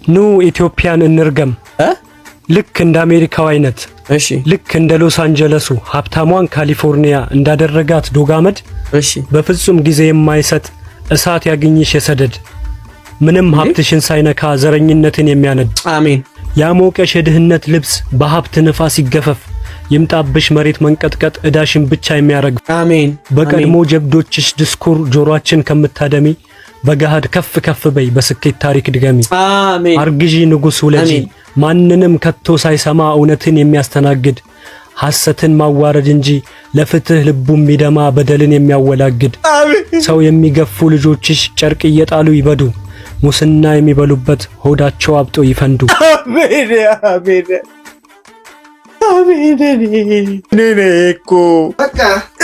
ኑ ኢትዮጵያን እንርገም ልክ እንደ አሜሪካው አይነት፣ እሺ፣ ልክ እንደ ሎስ አንጀለሱ ሀብታሟን ካሊፎርኒያ እንዳደረጋት ዶጋመድ፣ እሺ፣ በፍጹም ጊዜ የማይሰጥ እሳት ያግኝሽ የሰደድ፣ ምንም ሀብትሽን ሳይነካ ዘረኝነትን የሚያነድ። አሜን። ያሞቀሽ የድህነት ልብስ በሀብት ንፋስ ይገፈፍ፣ ይምጣብሽ መሬት መንቀጥቀጥ እዳሽን ብቻ የሚያረግፍ። አሜን። በቀድሞ ጀብዶችሽ ድስኩር ጆሮአችን ከምታደሚ በገሃድ ከፍ ከፍ በይ፣ በስኬት ታሪክ ድገሚ። አሜን። አርግዢ ንጉሥ ውለጂ፣ ማንንም ከቶ ሳይሰማ እውነትን የሚያስተናግድ፣ ሐሰትን ማዋረድ እንጂ ለፍትህ ልቡ የሚደማ፣ በደልን የሚያወላግድ። ሰው የሚገፉ ልጆችሽ ጨርቅ እየጣሉ ይበዱ፣ ሙስና የሚበሉበት ሆዳቸው አብጦ ይፈንዱ። አሜን፣ አሜን፣ አሜን። እኔ እኮ በቃ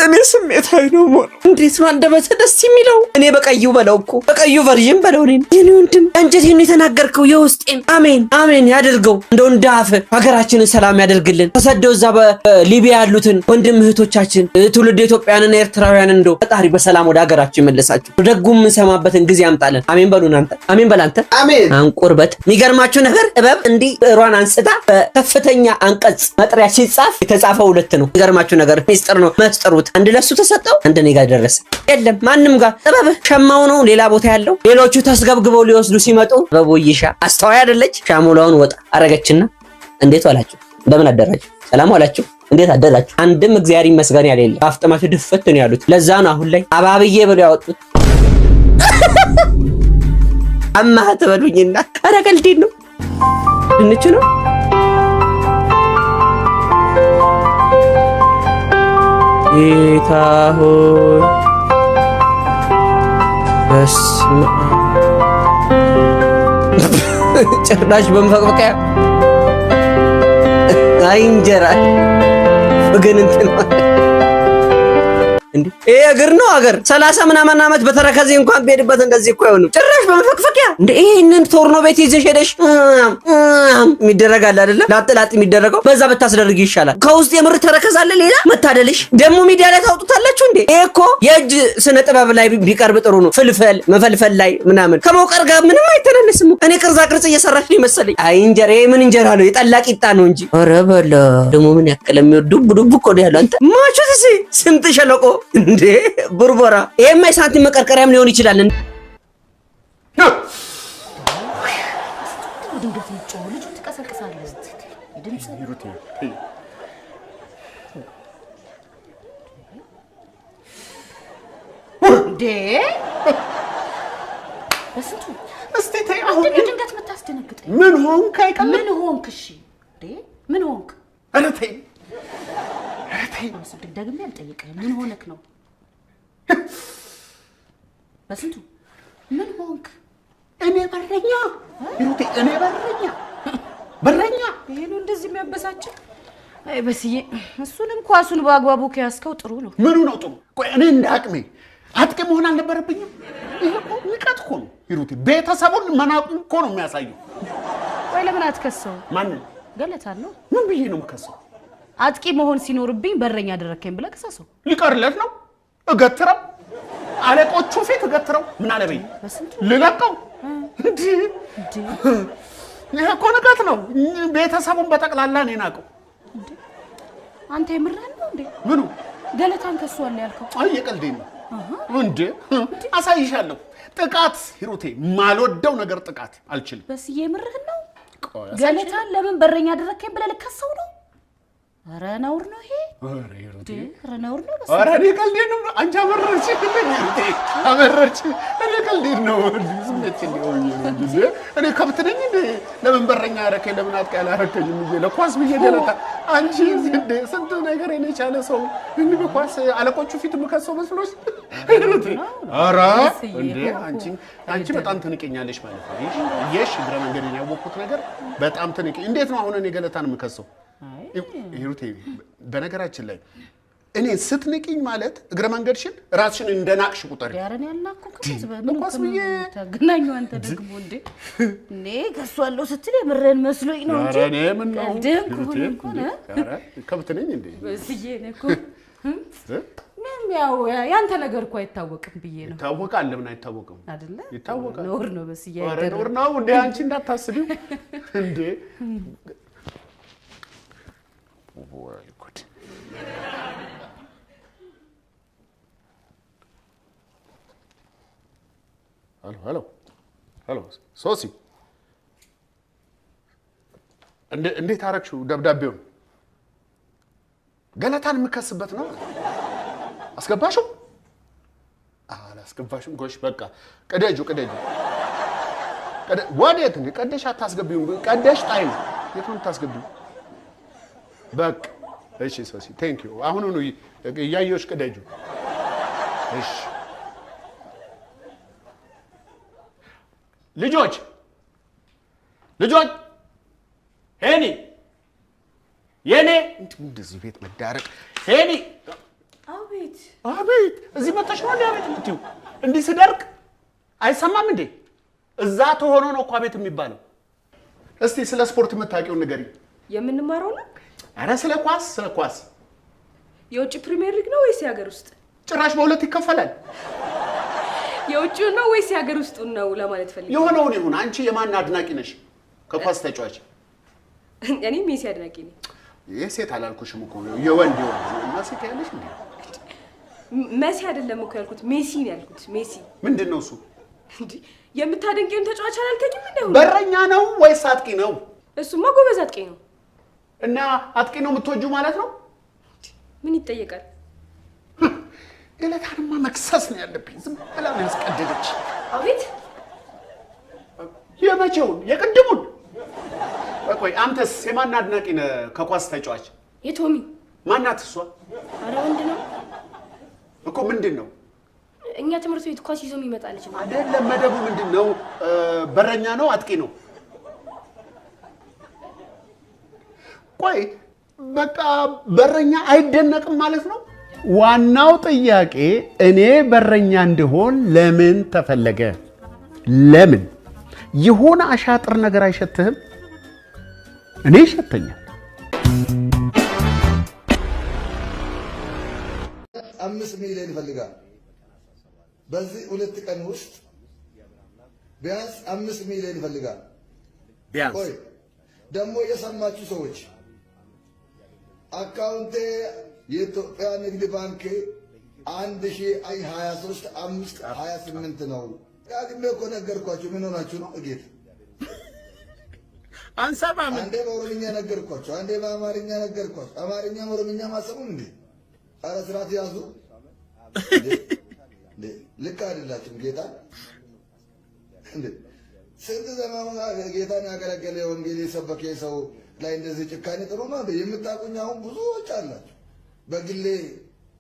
እኔ ስሜታዊ ነው የምሆነው። እንዴት ነው አንደበትህ ደስ የሚለው? እኔ በቀዩ በለው እኮ፣ በቀዩ version በለው። እኔን የኔ ወንድም አንጀቴን የተናገርከው የውስጤን። አሜን፣ አሜን ያደርገው። እንደው እንደ አፍህ ሀገራችንን ሰላም ያደርግልን። ተሰደው እዛ በሊቢያ ያሉትን ወንድም እህቶቻችን ትውልድ ኢትዮጵያውያንና ኤርትራውያን እንደው ፈጣሪ በሰላም ወደ ሀገራቸው ይመለሳቸው። ደጉ የምንሰማበትን ጊዜ ያምጣልን። አሜን በሉ እናንተ። አሜን በል አንተ። አሜን። አንቁርበት። የሚገርማችሁ ነገር ጥበብ እንዲህ ብዕሯን አንስታ በከፍተኛ አንቀጽ መጥሪያ ሲጻፍ የተጻፈው ሁለት ነው። የሚገርማችሁ ነገር ሚስጥር ነው መስጥሩት። አንድ ለሱ ተሰጠው፣ አንድ እኔ ጋር ደረሰ። የለም ማንም ጋር ጥበብ ሸማው ነው ሌላ ቦታ ያለው። ሌሎቹ ተስገብግበው ሊወስዱ ሲመጡ ጥበቡ ይሻ አስተዋይ አይደለች። ሻሙላውን ወጣ አረገችና እንዴት ዋላችሁ? እንደምን አደራችሁ? ሰላም ዋላችሁ? እንዴት አደራችሁ? አንድም እግዚአብሔር ይመስገን ያለ የለም። አፍጥማችሁ ድፍት ነው ያሉት። ለዛ ነው አሁን ላይ አባብዬ ብለው ያወጡት። አማህ ትበሉኝና ኧረ ቀልዴን ነው። ድንች ነው። ጌታ ሆይ በስመ አብ። ጭራሽ በመፈቅፈቂያ። አይ እንጀራ ግን እንትን እንዴ፣ ይሄ እግር ነው አገር 30 ምናምን ዓመት በተረከዜ እንኳን ቢሄድበት እንደዚህ እኮ አይሆንም። ጭራሽ በመፈቅፈቂያ እንደ ይሄንን ቶርኖ ቤት ይዘሽ ሄደሽ የሚደረግ አለ አይደለ? ላጥ ላጥ የሚደረገው በዛ ብታስደርግ ይሻላል። ከውስጥ የምር ተረከዝ አለ ሌላ መታደልሽ። ደግሞ ሚዲያ ላይ ታውጡታላችሁ እንዴ? ይሄ እኮ የእጅ ስነ ጥበብ ላይ ቢቀርብ ጥሩ ነው። ፍልፈል መፈልፈል ላይ ምናምን ከመውቀር ጋር ምንም አይተናነስም። እኔ ቅርጻ ቅርጽ እየሰራች ነው መሰለኝ። አይ እንጀራ፣ ይሄ ምን እንጀራ ነው? የጠላ ቂጣ ነው እንጂ። ኧረ በለ ደግሞ ምን ያክል የሚወድ ዱብ ዱብ እኮ ነው ያለው። አንተ ማቹት እዚህ ስምጥ ሸለቆ እንዴ ቡርቦራ። ይሄማ የሳንቲም መቀርቀሪያም ሊሆን ይችላል። ድንገት የምትጮኸው ልጁን ትቀሰቅሳለህ። ድምፅ እንዴ በስንቱ እስቲ ተይ አሁን። ምንድን ነው ድንገት የምታስደነግጠኝ? ምን ሆንክ? አይቀልም። ምን ሆንክ? እሺ እንዴ ምን ሆንክ? ኧረ ተይ፣ ኧረ ተይ። ደግሜ አልጠይቅህም። ምን ሆነክ ነው? በስንቱ ምን ሆንክ? እኔ በረኛ ሂሩቴ፣ እኔ በረኛ በረኛ። ይሄ ነው እንደዚህ የሚያበሳጭህ? አይ በስዬ፣ እሱንም ኳሱን በአግባቡ ከያዝከው ጥሩ ነው። ምኑ ነው ጥሩ? ቆይ እኔ እንደ አቅሜ አጥቂ መሆን አልነበረብኝም? ይሄ እኮ ንቀት እኮ ነው ሂሩቴ። ቤተሰቡን መናቁ እኮ ነው የሚያሳየው። ቆይ ለምን አትከሰው? ማንን? ገለታን ነው። ምን ብዬ ነው የምከሰው? አጥቂ መሆን ሲኖርብኝ በረኛ አደረግከኝ ብለህ ክሰሰው። ሊቀርለት ነው? እገትረው፣ አለቆቹ ፊት እገትረው። ምን አለበኝ? በስንቱ ልለቀው? እንዲህ ይሄ እኮ ንቀት ነው። ቤተሰቡን በጠቅላላ እኔ ናቀው። አንተ የምርህን ነው እንዴ? ምኑ? ገለታን ከሷል ያልከው? አይ የቀልዴን ነው እንዴ። አሳይሻለሁ። ጥቃት ሂሩቴ፣ ማልወደው ነገር ጥቃት አልችልም። በስዬ የምርህን ነው? ገለታን ለምን በረኛ አደረግከኝ ብለህ ልከሰው ነው? ኧረ ነውር ነው ይሄ። ኧረ ሂሩቴ፣ ኧረ ነውር ነው። በስመ ኧረ እኔ ቀልዴን ነው። አንቺ አመረርሽ፣ ሂሩቴ አመረርሽ። እኔ ቀልዴን ነው። ስሜት እንዲሆን ነው እንጂ እኔ ከብት ነኝ እንዴ? ለምን በረኛ አደረከኝ? ለምን አጥቂ አላደረከኝም? ብዬ ለኳስ ብዬ ገለታ አንቺ እንዴ ስንት ነገር የቻለ ሰው እንዲህ በኳስ አለቆቹ ፊት የምከሰው መስሎሽ? ሂሩቴ ኧረ እንዴ አንቺ በጣም ትንቀኛለሽ ማለት ነው። የሽ እግረ መንገዴን ያወቅኩት ነገር በጣም ትንቅ። እንዴት ነው አሁን እኔ ገለታን የምከሰው? ሂሩቴ በነገራችን ላይ እኔ ስትንቂኝ ማለት እግረ መንገድሽን ራስሽን እንደናቅሽ ቁጠሪ። ኧረ እኔ አልናቅኩም። ለኳስ ብዬ ተገናኙ። አንተ ደግሞ እንዴ እኔ ከሷለሁ ስትል የምርህን መስሎኝ ነው እንጂ ኧረ እኔ ምን ነው ቀልድህን ከሆነ እንኳን ኧረ ከብት ነኝ እንዴ? በስዬ እኔ እኮ ምንም ያው ያንተ ነገር እኮ አይታወቅም ብዬ ነው። ይታወቃል። ለምን አይታወቅም? አይደለ? ይታወቃል። ነውር ነው በስዬ ኧረ አይደረግም። ነውር ነው እንዴ! አንቺ እንዳታስቢው እንዴ! ወይ ጉድ! ሄሎ ሄሎ ሄሎ፣ ሶሲ እንዴት አረግሽው ደብዳቤውን? ገለታን የምከስበት ነው። አስገባሽው? አላስገባሽም። ጎሽ በቃ ቅደጁ፣ ቅደጁ። ወዴት እንዴ? ቀደሽ አታስገቢውም። ቀደሽ ጣይው። የት ነው የምታስገቢው? በቃ እሺ ሶሲ thank you። አሁኑኑ እያየሁሽ ቅደጁ። እሺ ልጆች፣ ልጆች፣ ሄኒ የኔ እንደዚህ ቤት መዳረቅ ሄኒ። አቤት አቤት። እዚህ መተሽ ነው እንዴ አቤት የምትይው? እንዲህ ስደርቅ አይሰማም እንዴ? እዛ ተሆኖ ነው እኮ አቤት የሚባለው። እስቲ ስለ ስፖርት የምታውቂውን ንገሪኝ። የምንማረው ነው? ኧረ ስለ ኳስ፣ ስለ ኳስ። የውጭ ፕሪሚየር ሊግ ነው ወይስ የሀገር ውስጥ? ጭራሽ በሁለት ይከፈላል። የውጭውን ነው ወይስ የሀገር ውስጡን ነው ለማለት ፈልጌ። የሆነውን ይሁን። አንቺ የማን አድናቂ ነሽ ከኳስ ተጫዋች? እኔ ሜሲ አድናቂ ነኝ። ይህ ሴት አላልኩሽም እኮ የወንድ የወንድ እና ሴት ያለሽ እንዴ? መሲ አይደለም እኮ ያልኩት፣ ሜሲ ነው ያልኩት። ሜሲ ምንድን ነው እሱ? እንዴ የምታደንቂውን ተጫዋች አላልከኝም? እንዴ በረኛ ነው ወይስ አጥቂ ነው? እሱማ ጎበዝ አጥቂ ነው። እና አጥቂ ነው የምትወጂው ማለት ነው? ምን ይጠየቃል? ገለታንማ መክሰስ ነው ያለብኝ። ዝም ብላ ነው ያስቀደደች። አቤት የመቼውን የቅድሙን። ቆይ አንተስ የማን አድናቂ ነህ ከኳስ ተጫዋች? የቶሚ። ማናት እሷ? ኧረ ወንድ ነው እኮ። ምንድን ነው? እኛ ትምህርት ቤት ኳስ ይዞ የሚመጣ ልጅ ነው። አይደለም መደቡ ምንድን ነው? በረኛ ነው አጥቂ ነው? ቆይ በቃ በረኛ አይደነቅም ማለት ነው? ዋናው ጥያቄ እኔ በረኛ እንድሆን ለምን ተፈለገ? ለምን? የሆነ አሻጥር ነገር አይሸትህም? እኔ ይሸተኛል። 5 ሚሊዮን ይፈልጋል። በዚህ 2 ቀን ውስጥ ቢያንስ 5 ሚሊዮን ይፈልጋል። ቢያንስ። ቆይ ደግሞ የሰማችሁ ሰዎች አካውንቴ የኢትዮጵያ ንግድ ባንክ 1023 5 28 ነው። ዳግሜ እኮ ነገርኳችሁ። ምን ሆናችሁ ነው? እጌት አንሰማም። አንዴ በኦሮምኛ ነገርኳችሁ፣ አንዴ በአማርኛ ነገርኳችሁ። አማርኛም ኦሮምኛም አሰሙም እንዴ? ኧረ ስርዓት ያዙ። ልክ አይደላችሁም። ጌታ እንዴ ስንት ዘመን ጌታን ያገለገለ ወንጌል የሰበከ ሰው ላይ እንደዚህ ጭካኔ ጥሩ ነው እንዴ? የምታውቁኝ አሁን ብዙዎች አላችሁ።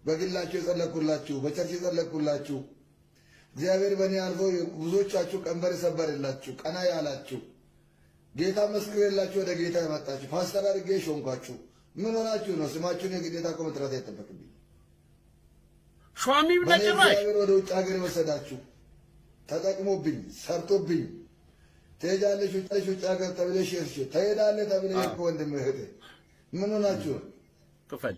በግላችሁ የጸለኩላችሁ፣ በ church የጸለኩላችሁ፣ እግዚአብሔር በእኔ አልፎ ብዙዎቻችሁ ቀንበር የሰበረላችሁ፣ ቀና ያላችሁ፣ ጌታ መስክሬላችሁ ወደ ጌታ የመጣችሁ፣ ፓስተር አድርጌ ሾምኳችሁ። ምን ሆናችሁ ነው? ስማችሁን የግዴታ እኮ መጥራት አይጠበቅብኝ። ሿሚም በእኔ ለጭራሽ እግዚአብሔር ወደ ውጭ ሀገር የወሰዳችሁ ተጠቅሞብኝ ሰርቶብኝ ትሄጃለሽ ውጭ ሀገር ተብለሽ ሄድሽ፣ ትሄዳለህ ተብለሽ እኮ ወንድም እህቴ ምን ሆናችሁ ነው? ክፈል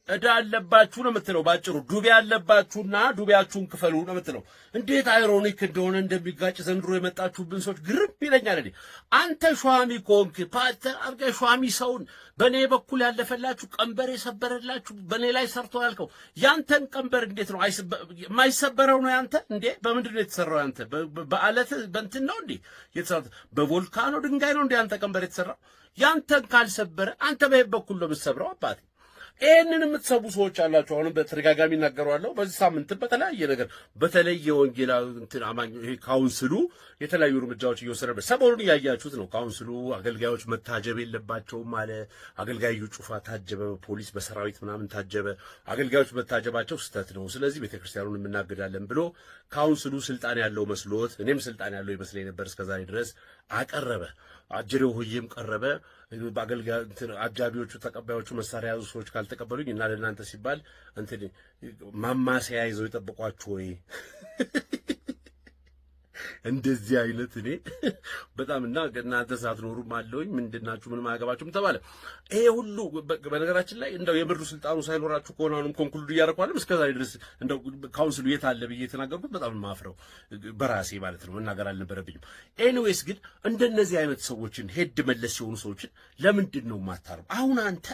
ዕዳ አለባችሁ ነው የምትለው። ባጭሩ ዱቤ አለባችሁና ዱቤያችሁን ክፈሉ ነው የምትለው። እንዴት ironic እንደሆነ እንደሚጋጭ ዘንድሮ የመጣችሁብን ሰዎች ግርም ይለኛል። እኔ አንተ ሿሚ ከሆንክ ፓስተር አድርገህ ሿሚ ሰውን በእኔ በኩል ያለፈላችሁ ቀንበር የሰበረላችሁ በእኔ ላይ ሰርቶ ያልከው ያንተን ቀንበር እንዴት ነው የማይሰበረው? ነው ያንተ እንዴ? በምንድን ነው የተሰራው? ያንተ በአለት በእንትን ነው እንዴ የተሰራው? በ volcano ድንጋይ ነው እንዴ ያንተ ቀንበር የተሰራው? ያንተን ካልሰበረ አንተ በየት በኩል ነው የምትሰብረው አባቴ? ይህንን የምትሰቡ ሰዎች አላችሁ። አሁንም በተደጋጋሚ እናገረዋለሁ። በዚህ ሳምንት በተለያየ ነገር በተለይ የወንጌላዊ እንትን አማኝ ይሄ council ኡ የተለያዩ እርምጃዎች እየወሰደበት ሰሞኑን እያያችሁት ነው። council ኡ አገልጋዮች መታጀብ የለባቸውም አለ። አገልጋዩ ጩፋ ታጀበ፣ በፖሊስ በሰራዊት ምናምን ታጀበ። አገልጋዮች መታጀባቸው ስህተት ነው፣ ስለዚህ ቤተክርስቲያኑን የምናግዳለን ብሎ council ኡ ስልጣን ያለው መስሎት፣ እኔም ስልጣን ያለው ይመስለኝ ነበር እስከዛሬ ድረስ አቀረበ። አጅሬው ሆዬም ቀረበ። በአገልጋይ አጃቢዎቹ ተቀባዮቹ መሳሪያ የያዙ ሰዎች ካልተቀበሉኝ እና ለእናንተ ሲባል እንትን ማማሰያ ይዘው የጠበቋችሁ ወይ እንደዚህ አይነት እኔ በጣም እና እናንተ ሳትኖሩም አለውኝ ምንድናችሁ ምንም አያገባችሁም ተባለ። ይሄ ሁሉ በነገራችን ላይ እንደው የምሩ ስልጣኑ ሳይኖራችሁ ከሆነ አሁንም conclude እያደረኩ እስከዛሬ ድረስ እንደው council ኡ የት አለ ብዬ የተናገርኩት በጣም ማፍረው በራሴ ማለት ነው፣ መናገር አልነበረብኝም። Anyways ግን እንደነዚህ አይነት ሰዎችን ሄድ መለስ የሆኑ ሰዎችን ለምንድን ነው የማታርሙ? አሁን አንተ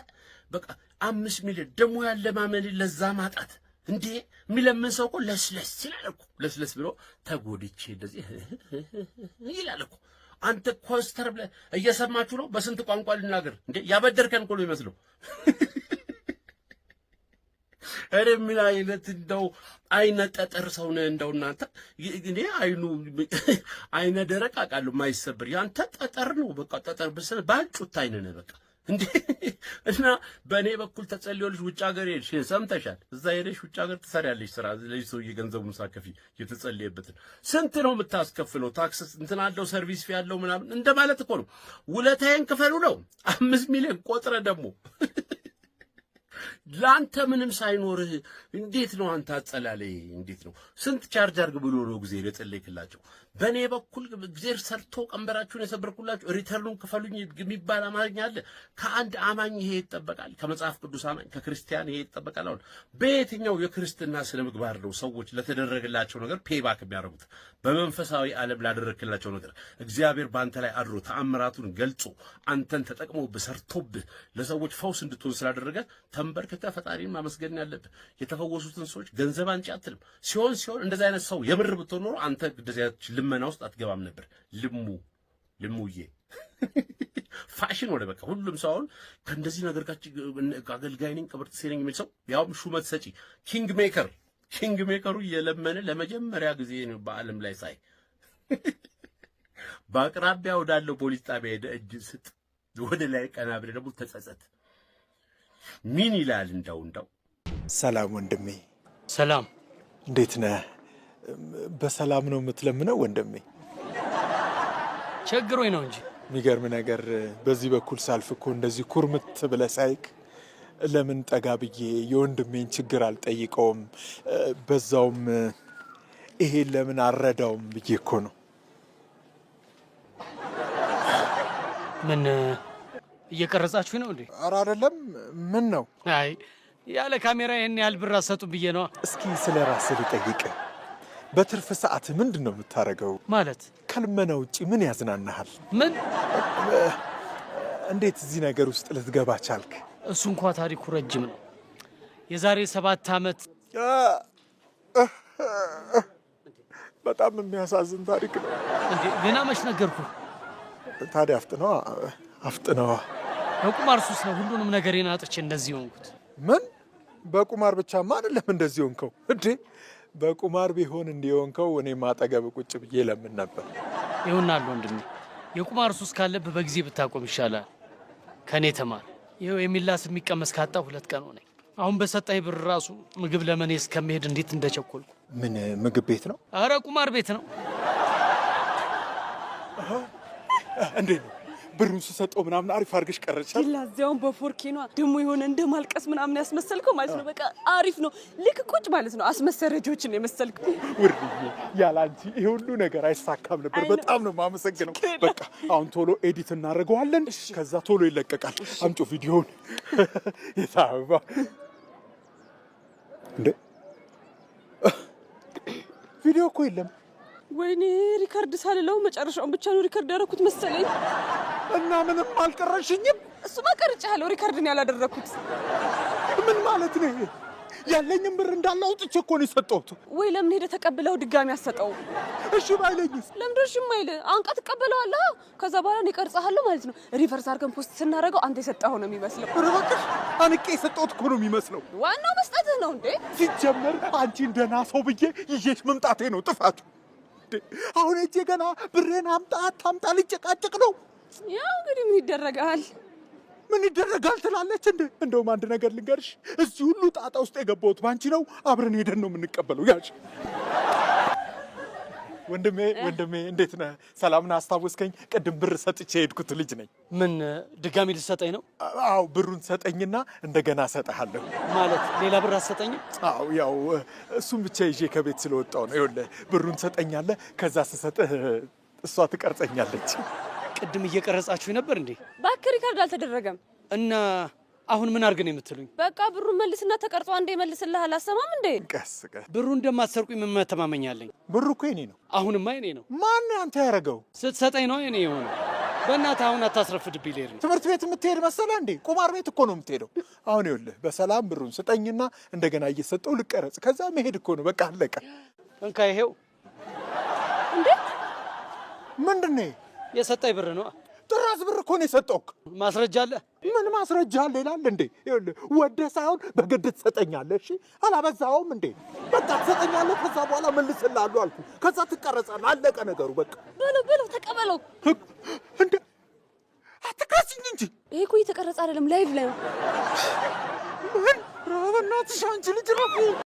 በቃ 5 ሚሊዮን ደግሞ ያለ ማመን ለዛ ማጣት እንዴ፣ የሚለምን ሰው እኮ ለስለስ ይላል እኮ፣ ለስለስ ብሎ ተጎድቼ እንደዚህ ይላል እኮ። አንተ ኮስተር ብለህ እየሰማችሁ ነው። በስንት ቋንቋ ልናገር እንዴ? ያበደርከን እኮ ነው የሚመስለው። ኧረ ምን አይነት እንደው አይነ ጠጠር ሰው ነህ እንደው እናንተ። እኔ አይኑ አይነ ደረቅ አውቃለሁ የማይሰበር፣ ያንተ ጠጠር ነው። በቃ ጠጠር ብስል ባንጩት አይነ ነህ በቃ እንዴ። እና በእኔ በኩል ተጸልዮልሽ ውጭ ሀገር ሄድሽ፣ ሰምተሻል። እዛ ሄደሽ ውጭ ሀገር ትሰሪያለሽ ስራ። ለዚህ ሰውዬ ገንዘቡን ሳከፊ የተጸለየበትን ስንት ነው የምታስከፍለው? Tax እንትን አለው፣ service fee ያለው ምናምን እንደማለት እኮ ነው። ውለታዬን ክፈሉ ነው። 5 ሚሊዮን ቆጥረ ደግሞ ለአንተ ምንም ሳይኖርህ እንዴት ነው አንተ አጸላለይ እንዴት ነው? ስንት ቻርጅ አድርግ ብሎ ነው እግዚአብሔር የጸለይክላቸው? በእኔ በኩል እግዚአብሔር ሰርቶ ቀንበራችሁን የሰበርኩላችሁ return ኡን ክፈሉኝ የሚባል አማርኛ አለ? ከአንድ አማኝ ይሄ ይጠበቃል? ከመጽሐፍ ቅዱስ አማኝ ከክርስቲያን ይሄ ይጠበቃል? አሁን በየትኛው የክርስትና ስነ ምግባር ነው ሰዎች ለተደረገላቸው ነገር pay back የሚያደርጉት? በመንፈሳዊ ዓለም ላደረግክላቸው ነገር እግዚአብሔር በአንተ ላይ አድሮ ተአምራቱን ገልጾ አንተን ተጠቅሞብህ ሰርቶብህ ለሰዎች ፈውስ እንድትሆን ስላደረገ ተንበርክከህ ፈጣሪን ማመስገን ያለብህ። የተፈወሱትን ሰዎች ገንዘብ አንጪ አትልም። ሲሆን ሲሆን እንደዚህ አይነት ሰው የምር ብትሆን ኖሮ አንተ እንደዚህ አይነት ልመና ውስጥ አትገባም ነበር። ልሙ ልሙዬ ፋሽን ወደ በቃ ሁሉም ሰው አሁን ከእንደዚህ ነገር ጋር አገልጋይ ነኝ ቅብርጥሴ ነኝ የሚል ሰው ያውም ሹመት ሰጪ king maker፣ king maker ኡ እየለመነ ለመጀመሪያ ጊዜ ነው በዓለም ላይ ሳይ። በአቅራቢያ ወዳለው ፖሊስ ጣቢያ ሄደህ እጅ ስጥ፣ ወደ ላይ ቀና ብለህ ደግሞ ተጸጸት። ምን ይላል እንደው እንደው ሰላም ወንድሜ። ሰላም። እንዴት ነህ? በሰላም ነው የምትለምነው ወንድሜ? ቸግሮኝ ነው እንጂ። የሚገርም ነገር በዚህ በኩል ሳልፍ እኮ እንደዚህ ኩርምት ብለህ ሳይክ ለምን ጠጋ ብዬ የወንድሜን ችግር አልጠይቀውም፣ በዛውም ይሄን ለምን አልረዳውም ብዬ እኮ ነው። ምን እየቀረጻችሁ ነው እንዴ? ኧረ አይደለም። ምን ነው? አይ ያለ ካሜራ ይህን ያህል ብር አሰጡ ብዬ ነዋ። እስኪ ስለ ራስህ ልጠይቅህ። በትርፍ ሰዓት ምንድን ነው የምታደርገው? ማለት? ከልመና ውጪ ምን ያዝናናሃል? ምን? እንዴት እዚህ ነገር ውስጥ ልትገባ ቻልክ? እሱ እንኳ ታሪኩ ረጅም ነው። የዛሬ 7 ዓመት በጣም የሚያሳዝን ታሪክ ነው። እንዴ ገና መች ነገርኩ። ታዲያ አፍጥነዋ፣ አፍጥነዋ። በቁማር ሱስ ነው ሁሉንም ነገሬን አጥቼ እንደዚህ ሆንኩት። ምን? በቁማር ብቻማ አይደለም እንደዚህ ሆንከው እንዴ? በቁማር ቢሆን እንዲህ ሆንከው እኔም አጠገብ ቁጭ ብዬ ለምን ነበር። ይሁናል ወንድሜ፣ የቁማር ሱስ ካለብህ በጊዜ ብታቆም ይሻላል። ከእኔ ተማር። ይኸው የሚላስ የሚቀመስ ካጣ 2 ቀን ሆነኝ። አሁን በሰጠኝ ብር ራሱ ምግብ ለመኔ እስከሚሄድ እንዴት እንደቸኮልኩ። ምን ምግብ ቤት ነው? አረ ቁማር ቤት ነው። እንዴት ነው ብሩን ስሰጠው ምናምን አሪፍ አድርገሽ ቀረጽሻል? ላዚያውን በ 4K ነዋ ደግሞ የሆነ እንደ ማልቀስ ምናምን ያስመሰልከው ማለት ነው። በቃ አሪፍ ነው። ልክ ቁጭ ማለት ነው። አስመሳይ ረጂዎችን የመሰልከው። ውርድዬ፣ ያላንቺ ይሄ ሁሉ ነገር አይሳካም ነበር። በጣም ነው የማመሰግነው። በቃ አሁን ቶሎ edit እናደርገዋለን፣ ከዛ ቶሎ ይለቀቃል። አምጪው ቪዲዮውን። የታባ እንዴ? ቪዲዮ እኮ የለም። ወይኔ record ሳልለው መጨረሻውን ብቻ ነው record ያደረኩት መሰለኝ። እና ምንም አልቀረሽኝም? እሱማ ቀርጬሃለሁ፣ record ነው ያላደረኩት። ምን ማለት ነው ይሄ? ያለኝም ብር እንዳለ አውጥቼ እኮ ነው የሰጠሁት። ወይ ለምን ሄደህ ተቀብለው ድጋሚ አሰጠው? እሺ ባይለኝስ? ለምንድን እሺ የማይልህ? አንቃ ትቀበለዋለህ። ከዛ በኋላ እኔ እቀርጽሃለሁ ማለት ነው። Reverse አድርገን post ስናደርገው አንተ የሰጠኸው ነው የሚመስለው። ኧረ እባክሽ፣ አንቄ የሰጠሁት እኮ ነው የሚመስለው። ዋናው መስጠትህ ነው እንዴ። ሲጀመር አንቺን ደህና ሰው ብዬ ይዤሽ መምጣቴ ነው ጥፋቱ። እንዴ፣ አሁን እጄ ገና ብሬን አምጣ አታምጣ ልጨቃጨቅ ነው። ያው እንግዲህ ምን ይደረጋል? ምን ይደረጋል ትላለች እንዴ? እንደውም አንድ ነገር ልንገርሽ፣ እዚህ ሁሉ ጣጣ ውስጥ የገባሁት ባንቺ ነው። አብረን ሄደን ነው የምንቀበለው። ያሽ ወንድሜ ወንድሜ፣ እንዴት ነህ? ሰላም ነህ? አስታወስከኝ? ቅድም ብር ሰጥቼ የሄድኩት ልጅ ነኝ። ምን ድጋሚ ልትሰጠኝ ነው? አዎ፣ ብሩን ሰጠኝና እንደገና እሰጥሃለሁ። ማለት ሌላ ብር አትሰጠኝም? አዎ፣ ያው እሱን ብቻ ይዤ ከቤት ስለወጣሁ ነው። ይኸውልህ ብሩን ሰጠኛለህ፣ ከዛ ስሰጥህ እሷ ትቀርጸኛለች። ቅድም እየቀረጻችሁ ነበር እንዴ? እባክህ record አልተደረገም። እና አሁን ምን አድርግ ነው የምትሉኝ? በቃ ብሩን መልስና ተቀርጾ አንዴ መልስልሃል። አሰማም እንዴ? ቀስ ቀስ። ብሩ እንደማትሰርቁኝ ምን መተማመኛ አለኝ? ብሩ እኮ የኔ ነው። አሁንማ የኔ ነው። ማን አንተ ያደረገው? ስትሰጠኝ ነው የኔ የሆነው። በእናትህ አሁን አታስረፍድብኝ፣ ልሄድ ነው። ትምህርት ቤት የምትሄድ መሰለህ እንዴ? ቁማር ቤት እኮ ነው የምትሄደው። አሁን ይኸውልህ በሰላም ብሩን ስጠኝና እንደገና እየሰጠው ልቀረጽ፣ ከዛ መሄድ እኮ ነው። በቃ አለቀ። እንካ ይሄው። እንዴ ምንድን ነው? የሰጠኝ ብር ነው። ጥራዝ ብር እኮ ነው የሰጠውክ። ማስረጃ አለ? ምን ማስረጃ አለ ይላል እንዴ? ይኸውልህ ወደህ ሳይሆን በግድ ትሰጠኛለህ። እሺ አላበዛኸውም እንዴ? በቃ ትሰጠኛለህ፣ ከዛ በኋላ መልስልሃለሁ አልኩህ። ከዛ ትቀረጻለህ። አለቀ ነገሩ በቃ። በለው በለው፣ ተቀበለው። እንዴ አትቅረጽኝ እንጂ። ይሄ እኮ እየተቀረጸ አይደለም፣ live ላይ ነው። ምን? ኧረ በእናትሽ አንቺ ልጅ ረፉ።